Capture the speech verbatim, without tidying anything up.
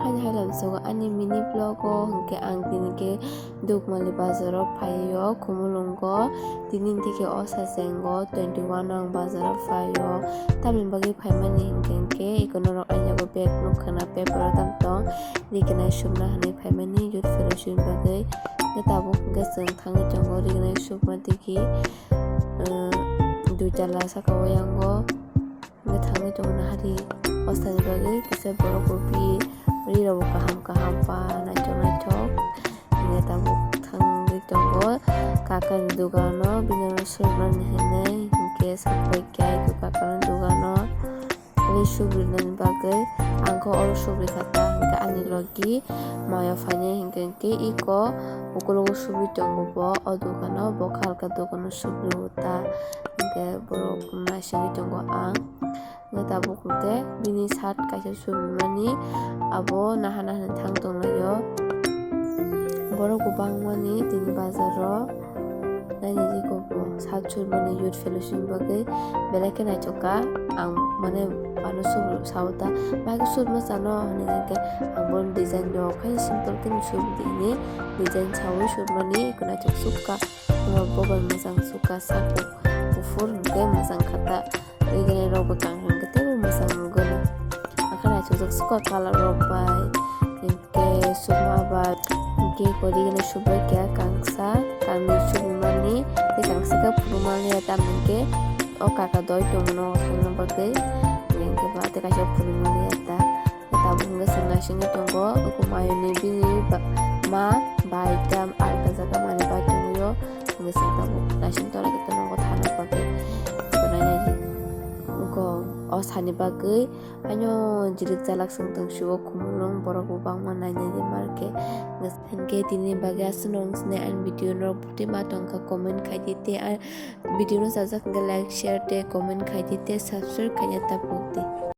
Ani hai lamsogo ani mini vlog o hwnkhe ang tini khe Dukmali bazar o phaio Khumulwng o, tini hwnkhe o sajengo twenty one o ang bazar o phaio. Tamni bagwi phaimani hwnkhe hwnkhe eko norok ani yago bag nukha na paper o tam tong, rikinai sumna hinwi phaimani youth fellowship ni bagwi. Hwnkhe tabuk hwnkhe chwng thangwi tongo rikinai sukma tiki, uh, duitala saka o yango. Hwnkhe thangwi tongo nahari ostani bagwi kisa borok kopi ri rok bo kaham kaham pa naithok naithok. Hwnkhe tabuk thangwi tongo kakani dogano, bini ulo sukmani hinwi hwnkhe sakbai khe kakani dogano ri subrinani bagwi. Ang khe oro subri kha ta hwnkhe ani logi maya phainai hwnkhe hwnkhe iko ukulogo subri tongo bo o dogano, bo kha halka dogano subri o ta. Hwnkhe borok naisingwi tongo ang. Hwnkhe tabuk hwnkhe bini shirt kaisa subimani abo naha naha thang tonglaio. Borok bo bangmani tini bazar o naina jiko bo shirt subimani youth fellowship ni bagwi belai khe naithok kha. Ang mane ano sub sao ta, bahai khe subima chano hinwi hwnkhe ang bono design rok khai simple khe subidi hinwi design saui subimani naithok sukha. Borok bo bai mwchang sukha, sak bo kuphur hwnkhe mwchang kha ta. Riginai rok bo kaham hwnkhe teibo mwchang nukgo na. Akhe naithokjak sukha colour rok bai, hwnkhe sukma bai, hwnkhe kori gana subbai kha kangsa, kangni subimani tei kangsa khe phunukmani ya, tamni hwnkhe o kaka doi tongo nogo thangna bagwi, hwnkhe ba tei kaisa phunukmani ya ta. Tabuk hwnkhe chwng naisingwi tongo, uko mayuni bini ba-, ma bai tam alka jaga manwi bai tongwio, hwnkhe chwng tabuk naising tonglaikhe tongo thana bagwi. Chwng nainai uko o sani bagwi haino jilik jalak chwng tongsiwo Khumulwng, borok bo bangma nainai di markhe. Hwnkhe tini bagwi aswk no wng sinai ani video norok bwtwi ma tongkha comment khaidi tei a video no chajak hwnkhe like, share tei comment khaidi tei subscribe khaina ta pokdi.